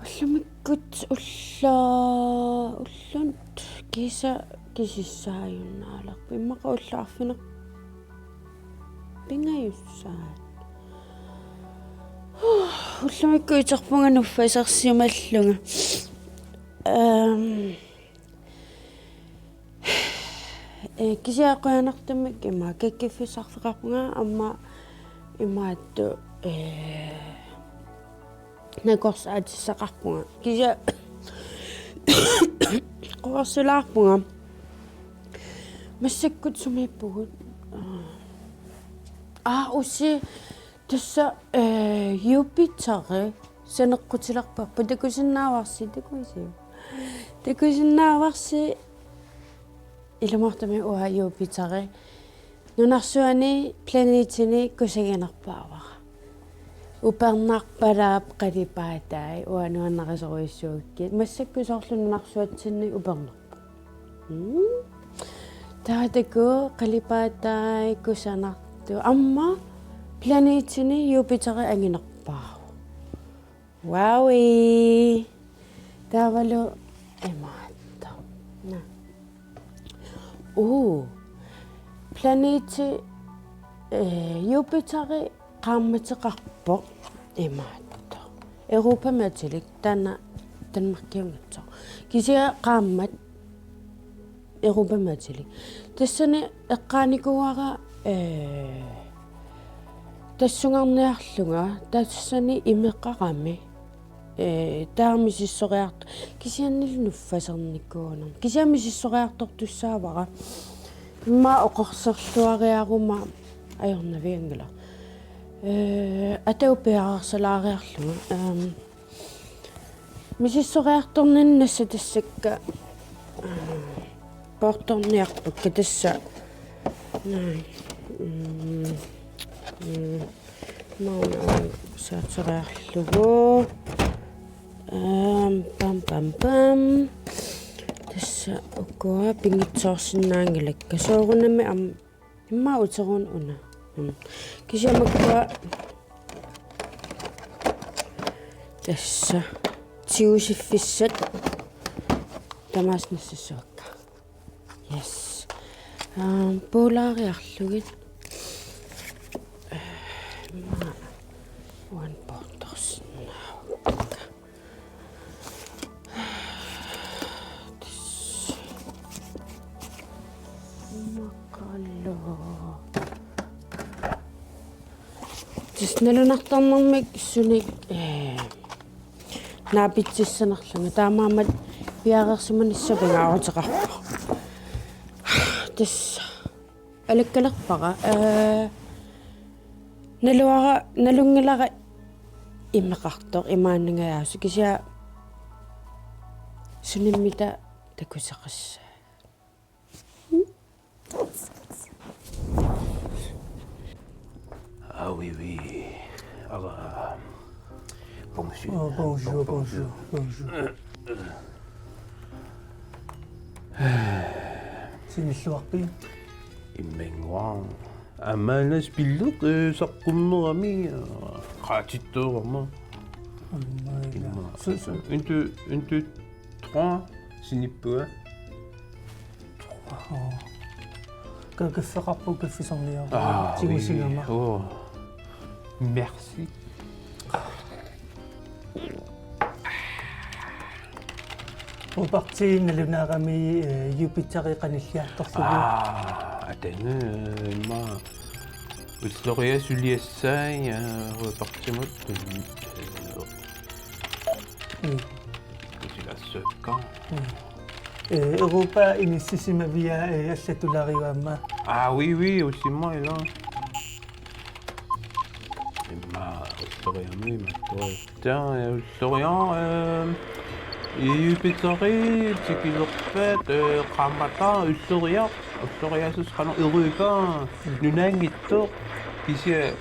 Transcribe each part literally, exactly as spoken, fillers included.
Ullumikkut ulla-, ullunut kisa kisissaajunnaalerpoq. Immaqa ullut arfineq-pingajussaat. Ullumikkut iterpunga nuffasersimallunga. Ehm, Eh, kisianni qujanartumik ima kakkiffissarfeqarpunga aamma imaattoq, eh, nakorsaatissaqarpunga. Kisianni quersualaarpunga. Massakkut sumiippugut. Aa, usi. Tassa, eh, Jupiteri saneqqutilerparput, takusinnaavarsi, takuisiuk? Takusinnaavarsi, ilumoortumik uanga Jupiteri nunarsuani planetini kusaginerpaavara. Upernarpalaap qalipaatai, uanga nuannarisorujussuugakkit. Massakkut soorlu nunarsuatsinni upernar- Mm. Taava taakku qalipaatai kusanartut. Aamma planetini Jupiteri anginerpaavoq. Wowie. Taavalu imaattoq. Naa. Uu. Planeti, eh, Jupiteri qaammateqarpoq imaattoq. Europamik atilik, taanna Danmarkiunngitsoq. Kisianni qaammat Europamik atilik. Tassani eqqaanikuuara, eh, tassungarniarlunga, tassani imeqarami. Eh, taava misissoriart-, kisiannili nuffasernikuunermi. Kisianni misissoriartortussaavara. Immaqa oqorserluariaruma ajornavianngilaq. Eh, atagu piareersalaariarlunga. Ehm, misissoriartorninni nassatassakka, eh, poortorniarpakka tassa. Naa. Mm, mm. Mauna saatsoriarlugu. Aam, pam, pam, pam. Tassa ukua pinngitsoorsinnaanngilakka. Soorunami aamma immaqa uterun una. Mm. Kisianni makkua tassa tigusiffissat tamaasa nassassuakka. Yes. Aam, puulaariarlugit. Aam, uani poortorsinnaavakka. Tassa. Immaqalu. Tassa nalunartarnermik sunik, eh, naapitsissanerlunga. Taamaammat piareersimanissaq pingaaruteqarpoq. Tassa alakkalerpara, eh, naluara, nalunngilara imeqartoq imaannangajaasoq, kisianni sunimmita takuseqassaaq. Ah, oui, oui. Ah, bah, bonjour. Oh, bonjour, bonjour, bonjour. Sinilluarpit? Immannguaq. Aamma una spillet, eh, saqqummerami, eh, qaatittoorama. Aamma, ja. Imma. Su-, su-, un, deux, un, deux, trois, sinippunga. Aa. Ka-, kaffeqarpoq, kaffisarniarpoq. Ah, oui, oui. Tigusigama. Oh. Merci. Roberti nalunaarami, eh, Jupiteri qanilliartorlugu. Ah, atanga, eh, imma ulloriaq suliassai, eh, Robertimut. Mm. Kusilassakka. Mm. Eh, Europa inissisimavia, eh, allatulaariuamma. Ah, oui, oui, usimma ila. Immaqa ulloriarmi mattuuta, ulloriaq, eh, Jupiteri tikilerpat, eh, qaammataa ulloriaq, ulloriaaseq qanoq Europa, nunaanngitsoq, kisianni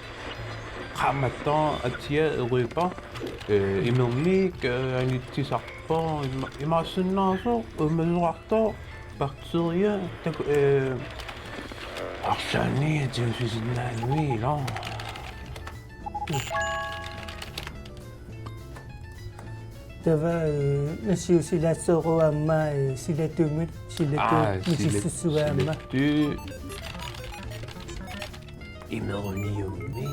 qaammataa atia Europa, eh, imermik, eh, anitsisarpoq, ima-, imaassinnaasoq, uumasoqartoq, bakteria, tak-, eh, arlaanni atiussisinnaanngilaq. Taava, eh, nassiussilaassuuvoq aamma, eh, silatuumik, silatu-, aa, misissussua aamma. Silatu. Imeruniummi.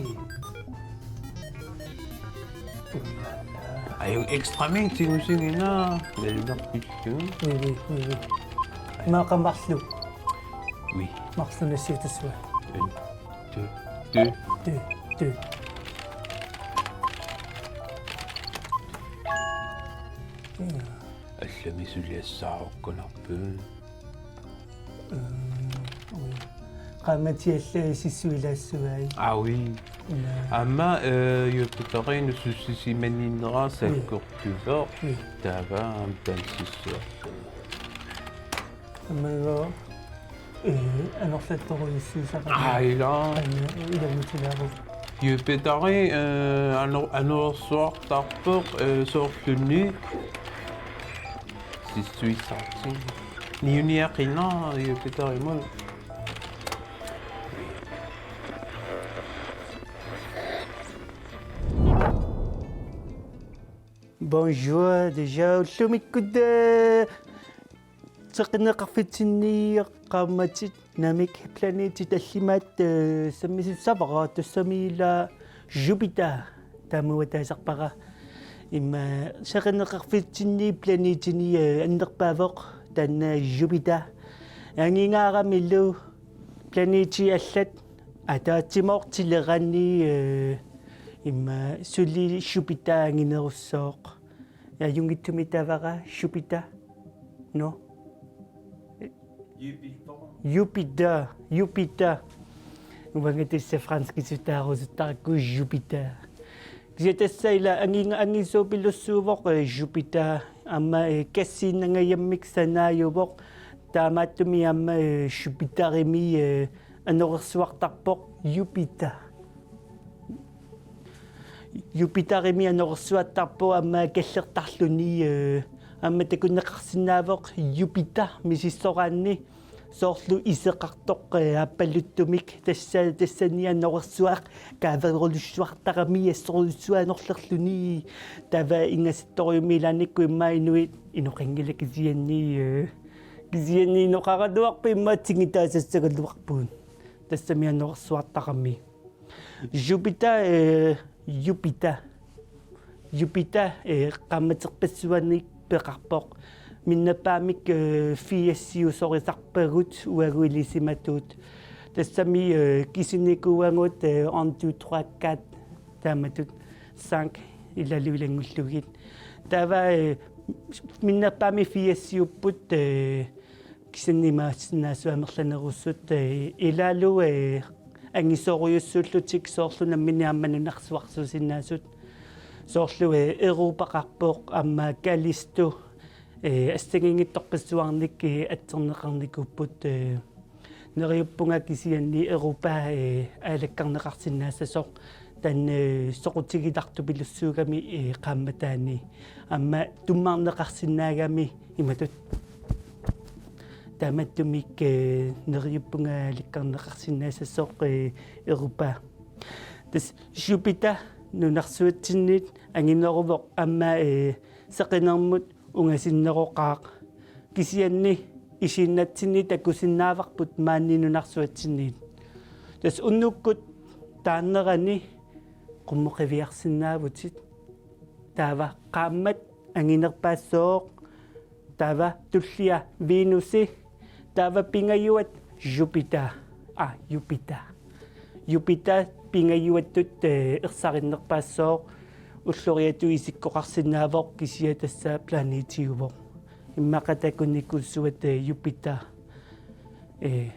Ajunngilaq, ekstramik tigusinnginnama, nalunarpillugu. Oui, oui, oui, oui. Maaqqa marluk. Oui. Marluk nassiutissuat. Tø, tø. Tø, tø. Allamik suliassaarukkunarput. Mm, oui. Qaammatit allat sissuilaassuai. Aa, oui. Ila. Aamma, eh, Jupiteri nusussisimaniinnera sakkortusoq. Oui. Taava aamma taanna sissuerpoq. Aamma, eh, anorlattorujussuusarami. Aa, ila. Aamma, ilanngutilaaruk. Jupiteri, eh, ano-, anorersuartarpoq, eh, soorlumi. Sissuissaartigu. Niuniaqinnaq Jupiterimut. Bonjour, déjà ullumikkut, eh, seqineqarfitsinni qaammatit namik planetit tallimaat, eh, sammisussavara, tassami ila Jupiter taamatut taasarpara. Immaqa seqineqarfitsinni planetini, eh, annerpaavoq taanna Jupiter. Angingaaramilu planetit allat ataatsimoortilerani, eh, immaqa suli Jupiter anginerussooq. Ajunngitsumik taavara Jupiter. No? Jupiter, Jupiter. Uanga tassa franskisutaarusuttarakku Jupiter. Kisianni tassa ila angi-, angisuupilussuuvoq, eh, Jupiter. Aamma, eh, kassiinnangajammik sanaajuvoq. Taamaattumik aamma, eh, Jupiterimi, eh, anorersuartarpoq Jupiter. Jupiterimi anorersuartarpoq aamma kallertarluni, eh, aamma takuneqarsinnaavoq Jupiter misissoraanni soorlu iseqartoq, eh, aappaluttumik tassa-, tassani anorersuaq kaaverulussuartarami assorulussuaq anorlerluni. Taava ingasattorujummik ilaannikkut immaqa inuit inoqanngilaq kisianni, eh, kisianni inoqaraluarpoq immaqa tigitaasassagaluarpugut. Tassami anorersuartarami. Jupiter, eh, Jupiter. Jupiter, eh, qaammaterpassuanik peqarpoq. Minnerpaamik, eh, firsiusorisarpagut uagut ilisimatuut. Tassami, eh, kisinikuuagut, eh, un, deux, trois, quatre taamatut, cinq ilalu ilanngullugit. Taava, eh, minnerpaamik firsiupput, eh, kisianni imaassinnaasut amerlanerussut, eh, ilaalu, eh, angisoorujussuullutik soorlu namminneq aamma nunarsuarsuusinnaasut. Soorlu, eh, Europaqarpoq aamma Callisto, eh, assanganngitsorpassuarnik, eh, atserneqarnikuupput, eh, neriuppunga kisianni Europa, eh, aalakkarneqarsinnaassasoq. Taanna, eh, soqutigitartupilussuugami, eh, qaammataani. Aamma tummarneqarsinnaagami imatut. Taamaattumik, eh, neriuppunga aalakkarneqarsinnaassasoq, eh, Europa. Tassa Jupiter nunarsuatsinnit angineruvoq aamma, eh, seqinermut ungasinneroqaaq. Kisianni isiinnatsinni takusinnaavarput maani nunarsuatsinniit. Tassa unnukkut taarnerani qummut qiviarsinnaavutit. Taava qaammat anginerpaassooq. Taava tullia Venusi. Taava pingajuat Jupiter. Aa, Jupiter. Jupiter pingajuattut, eh, ersarinnerpaassooq, ulloriatut isikkoqarsinnaavoq kisianni tassa planetiuvoq. Immaqa takunikuussuat, eh, Jupiter, eh,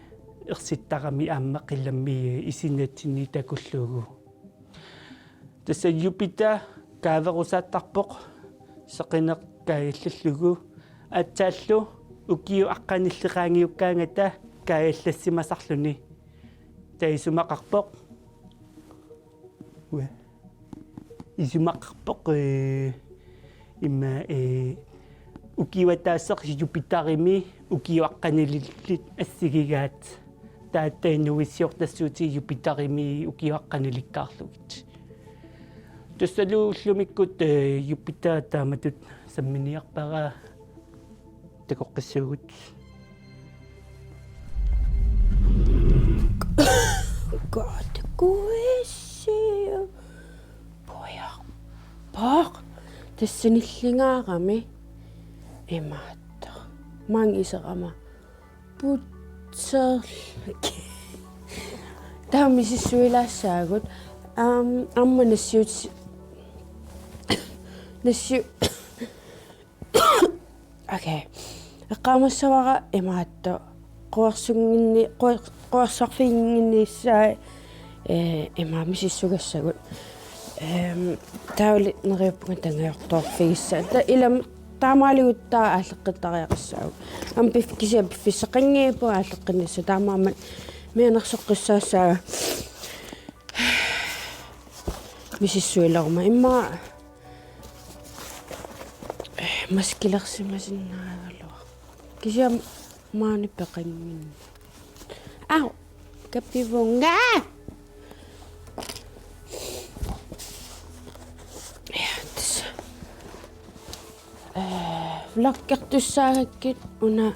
ersittarami aamma qilammi, eh, isiinnatsinni takullugu. Tassa Jupiter kaaverusaattarpoq seqineq kaajallallugu. Aatsaallu ukiut aqqanillit qaangiukkaangata kaajallassimasarluni. Taava isumaqarpoq. Ue. Isumaqarpoq, ee, immaqa, ee, ukiup ataaseq Jupiterimi ukiut aqqanillit assigigaat. Taava taanna nuissiortassuutit Jupiterimi ukiut aqqanilikkaarlugit. Tassalu ullumikkut, ee, Jupiter taamatut samminiarpara. Takoqqissaagut. Kategorisio. Poja. Poq. Tassa nillingaarami. Imaattoq. Maanga iserama. Putser. Taava misissuilaassaagut. Am, aamma nassiut-, nassiu-, Okay. Eqqaamassavara imaattoq. Quersunnginni-, quer-, quersorfiginnginnissaa, ee, ima misissugassagut. Ehm, taavalu neriuppunga tangajortoorfigissaa. Ta-, ilami taamaaliguttaaq aalleqqittariaqassaagut. Aamma pif-, kisianni piffissaqanngiippunga aalleqqinnissaq, taamaammat mianersoqqissaassaagut. Misissuileruma immaqa maskilersimasinnaagaluaq. Kisianni maani peqanngin. Au, kapivunga. Ja, tassa. Ee, vloggertussaagakkit una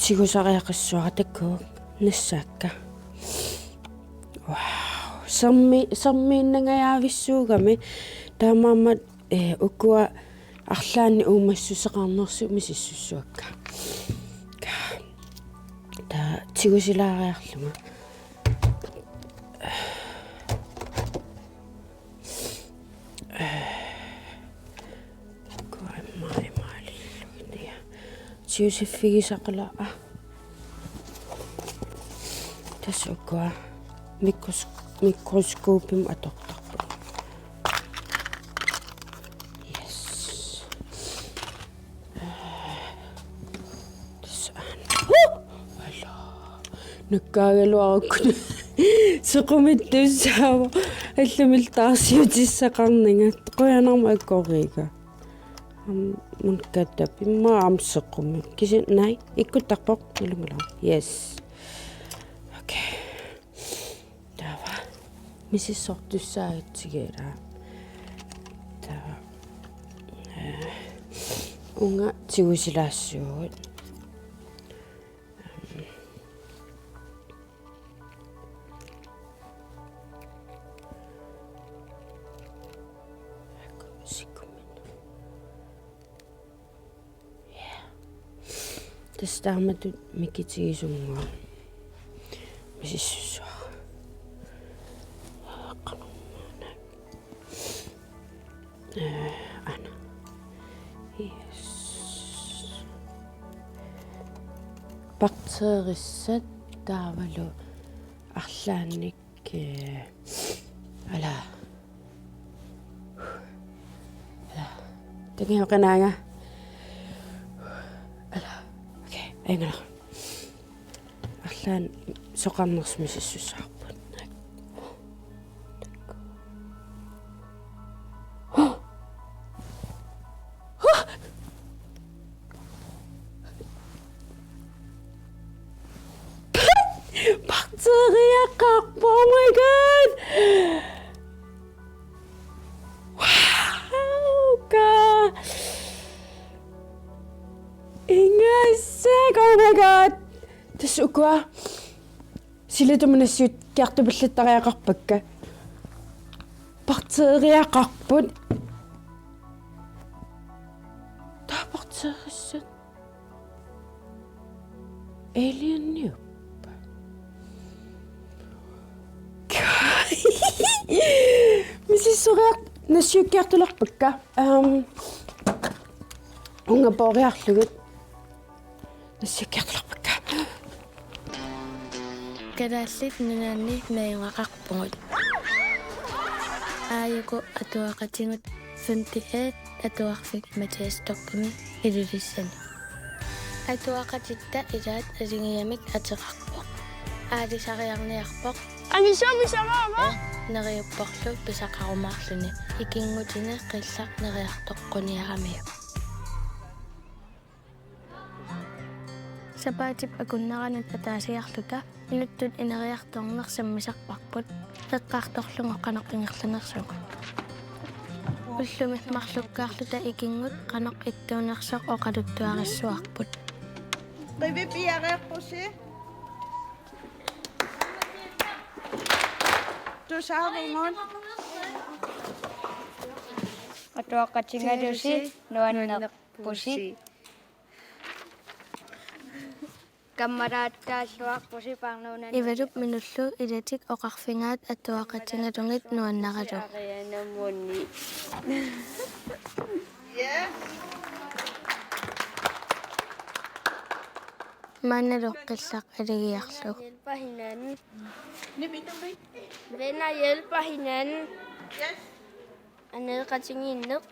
tigusariaqassavara takuuk nassaakka. Wow, sermi-, sermiinnangajaavissuugami taamaammat, ee, ukua arlaannik uumassuseqarnersut misissussavakka. Taava tigusilaariarlunga. Kuamma imaalillugit. Siusiffigisaqalaa. Tassa ukua mikros-, mikroskopimik atortarput. Yes. Tassa aana. Huh! Ala. Nakkaagaluarukkut. Sequmittussaavoq. Allamillu taarsiutissaqarninga. Qujanarma akkoriga. Am, munkattap. Immaqa aamma sequmik. Kisianni ikkuttarpoq. Nalunngilaq. Yes. Okay. Taava. Misissortussaagatsigu ilaa. Taava. Ee, uunga tigusilaassaagut. Sikkumin. Ja. Tassa taamatut mikitigisunnguaq. Misissussavara. Qanormaana. Ee, aana. Yes. Bakteerissat taavalu arlaannik, ee, ala. Ala. Tangioqinaanga. Ala. Okay, ajunngilaq. Arlaannik soqarnersut misissussavarput. Bakteeriaqarpoq, oh my God! Wow, ka. Ingasak, oh my God! Tassa ukua. Silituma nassiukkiartupillattariaqarpakka. Bakteeriaqarput. Taava bakteerissat. Alieniuppa. Misissoriaq-, nassiukkiartulerpakka. Ehm, uunga pooriarlugit. Nassiukkiartulerpakka. Kalaallit Nunaanni najugaqarpugut. Aajuku atuaqatigut femte A atuarfik Mathias Stockimi Ilulissani. Atuaqatitta ilaat Alingiamik ateqarpoq. Aalisariarniarpoq. Angisoomi samaava? Neriupporlu pisaqarumaarluni. Ikinngutini qillaq neriartoqquniaramiuk. Sapaatip akunneranut ataasiarluta inuttut ineriartorneq sammisarparput, eqqartorlugu qanoq ingerlanersoq. Ullumi marlukkaarluta ikinngut qanoq ittuunersoq oqaluttuarissuarput. Qivipiareerpusi. Tusaavugut. Atuaqatigalusi nuannerpusi. Kammalaattaalluarpusi parnuunani. Ivalup Minullu ilatik oqarfigaat atuaqatigalugit nuannaralugu. Maannalu qillaq aligiarlugu. Hjælper hinanden. Venner hjælper hinanden. Aneeqatigiinneq.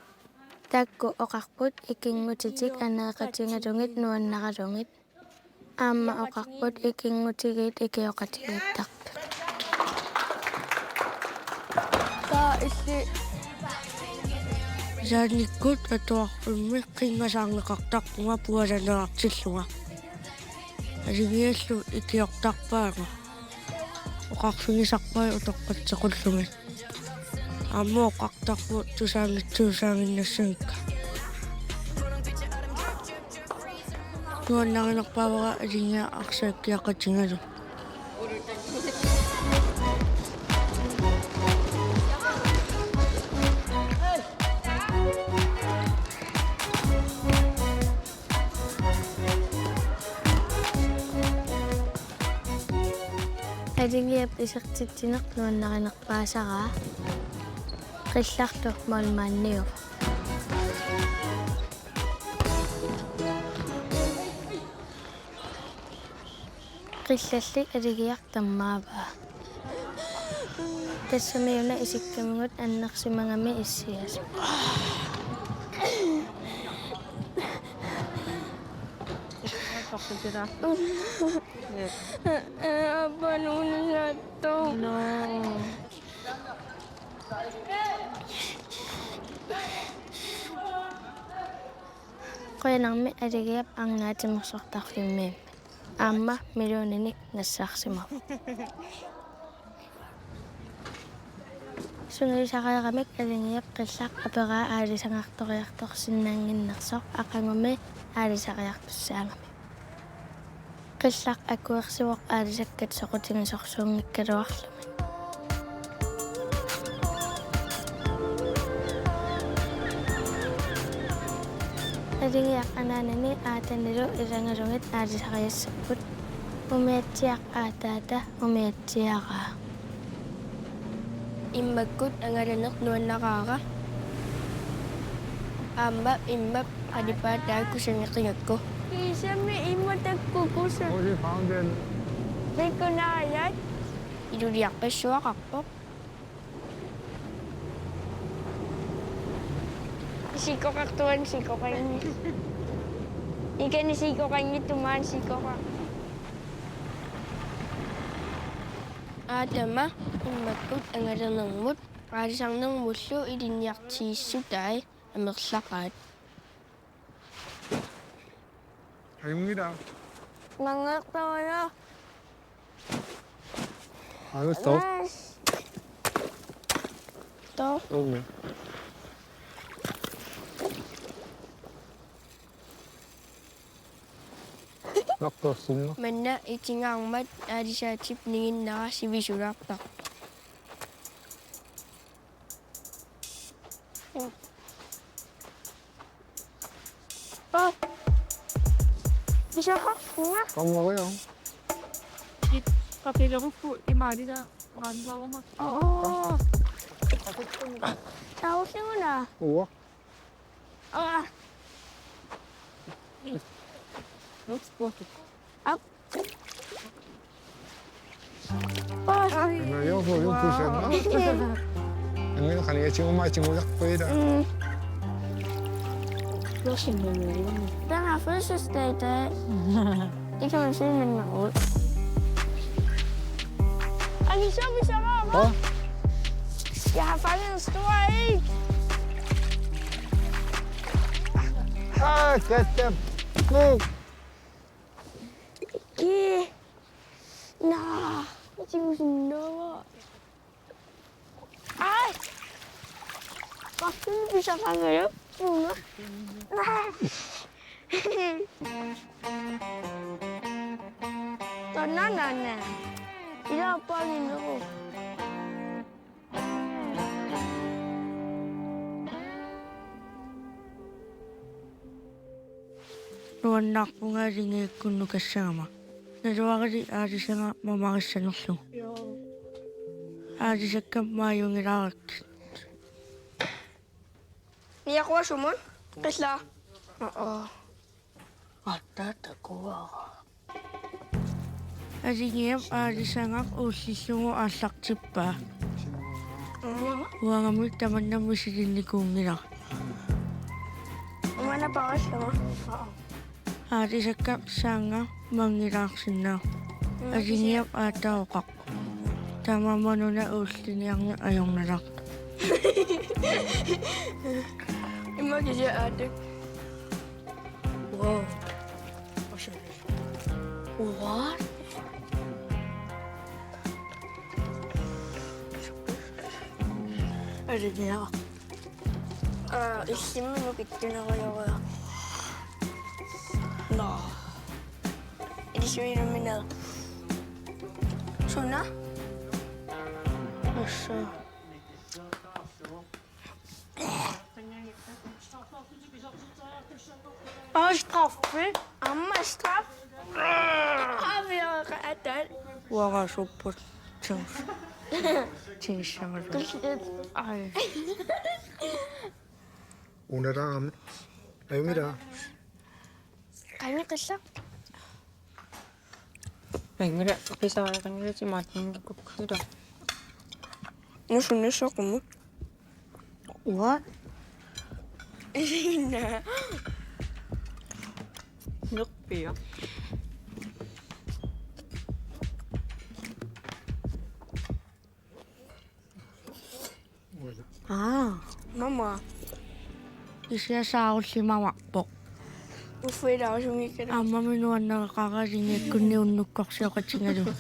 Taakku oqarput ikinngutitik aneeqatigalugit nuannaralugit. Aamma oqarput ikinngutigiit ikioqatigiittartut. Taa illi. Ilaannikkut atuarfimmi qinngasaarneqartarpunga pualaneqartillunga. Aligiallu ikiortarpaanga. Oqarfigisarpai utoqqatseqqullugit. Aamma oqartarput tusaanngitsuusaaginnassagikka. Nuannarinerpaavara Alingiaq arsaakkiaqatigalugu. Alingiap isertitsineq nuannarinerpaasaraa. Qillarlu målmandiuvoq. Qillalli Aligiaq tammaavaa. Tassami una isikkamigut annersimagami issiasut. Aappaa nuunnasaattoq. No. Qujanarmi Aligiap arnaa timersortarfimmiimmi. Aamma millionini nassaarsimavoq. Sungiusareeramik Alingiap qillaq aperaa aalisagartoriartorsinnaannginnersoq aqagumi aalisariartussaagami. Qillaq akuersivoq aalisakkat soqutigisorsuunngikkaluarlugit. Alingiaq anaanani aatanilu ilagalugit aalisariassapput. Umiatsiaq aataata umiatsiaraa. Immakkut angalaneq nuannaraara. Aamma immap qalipaataa kusanneqigakku. Kiisami imma takkukusa. Hvor er det fountain? Pikkunaajat. Iluliarpassuaqarpoq. Isikkoqartuani isikkoqanngilaq. Ikani isikkoqanngitsumik isikkoqarpoq. Aatama immakkut angalanermut aalisarnermullu ilinniartigissutai amerlaqaat. Rimngida. Mangertavana. Anu stop. Nice. Stop. Okay. Nakkorsinna. Manna itigaarmat aalisaatip niginnera sivisulaartarpoq. Aa. Pisaqarpunga. Qammariaruk. It qaqilerukku imaalila qaannaaruma. Oo. Tausuna. Uwa. Aa. Ap. Aa. Ina, jeg får jo pludselig. Min qanigatigummaa tigusarput ila. Mm. Den har fødselsdag i dag. Det kan man sige med den ud. Og vi så, vi så, hvor, hvor? Hva? Jeg har fanget en stor en. Ah, katta. Kuk. Yeah. Nå, jeg tænker sådan noget. Ej! Hvor fanden vi så fanget op? Nej. Nå, nej, nej, nej. I laver bare lige noget. Nuannaarpunga alingiakkunnukassagama. Naluarali aalisagaq mamarissanerlugu. Aalisakkat maajungilaarakkit. Niaquasumut qillaa. Oo. Attaatakuara. Alingiap aalisagaq uullillugu aallartippaa. Uangamut tamanna misilinnikuunngilara. Uanga paasama. Aalisakkat saanga manngilaarsinnaa. Alingiap aataaoqarpoq. Taamaammat una uulliniarneq ajornalaartoq. Immaqa kisianni aatsaat. Wow. What? Alingiaq. Aa, illimmi nukittunerujorujoq. Nå. Ilisiminumminaa. Suna? Ussa. Aa, straffe. Aamma straf. Aa, vi har ret. Uanga supput. Tings. Tings. Ai. Una taama. Ai, mira. Qaniqilla. Qaniqilla, pisariaqanngilasi maattunngikkukkila. Nusunnissoqumut. Uanga. Nerpia. Aa. Mama. Kisianni saarullimavarpoq. Uffa ilaarusumik ikkala. Aammami nuannareqaara alingiakkunni unnukkorsioqatigalugu.